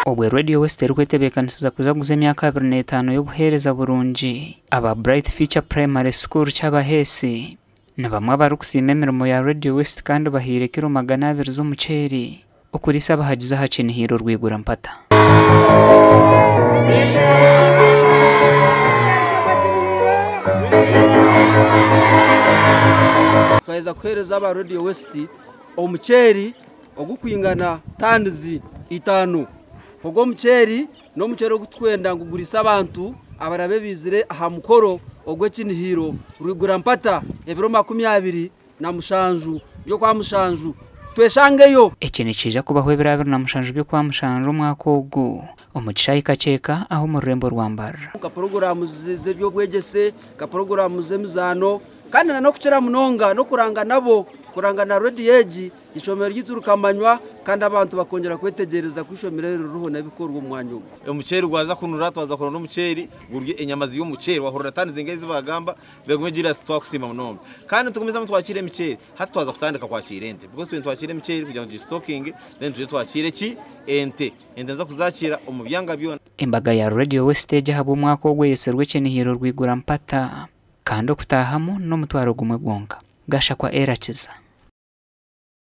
Obwe Radio West erikwetebeekanisiza kujaguza emyaka 25 y'obuheereza burungi, aba Bright Future Primary School Kyabaheesi ni bamwe abarikusiima emirimo ya Radio West kandi bahaire kiro 200 z'omuceeri okuriisa abahagizi aha Kinihiiro Rwigura Mpata. Twaheza kuheereza aba Radio West omuceeri ogukwingana tanizi itaano. Ogwo omuceeri n'omuceeri ogu turikwenda ngu guriise abantu abarabe baizire aha mukoro ogw'ekinihiiro Rwigura Mpata ebiro 27 by'Okwamushanju. Tweshangeyo! Eki nikiija kubaho ebiro 27 by'Okwamushanju omwaka ogu omu kishaayi Kakyeka aha omu rurembo rwa Mbarara. Nka puroguraamu z'eby'obwegyese, nka puroguraamu z'emizaano kandi n'okukira munonga n'okuranga nabo, kuranga na rediyo egi Eishomero ryaitu rikamanywa kandi abantu bakongyera kwetegyereza ku eishomero eri ririho n'ebikorwa omu mwanya ogu. Omuceeri gwaza kunura, twaza kuronda omuceeri gurye enyama ziri omu muceeri wahurira tani zingahi ezi bagamba begume Julius twakusiima munonga. Kandi nitugumizamu twakiira emiceeri hati twaza kutandika kwakiira ente because twine twakiira emiceeri kugira ngu tugisitokinge then twije twakiire ki ente. Ente niza kuzakiira omu byanga byona. Embaga ya Radio West egi ahabw'omwaka ogu eyetsirwe Ekinihiro Rwigura Mpata kandi okutaahamu n'omutwaro gumwe gwonka. Gashakwa Erakiza.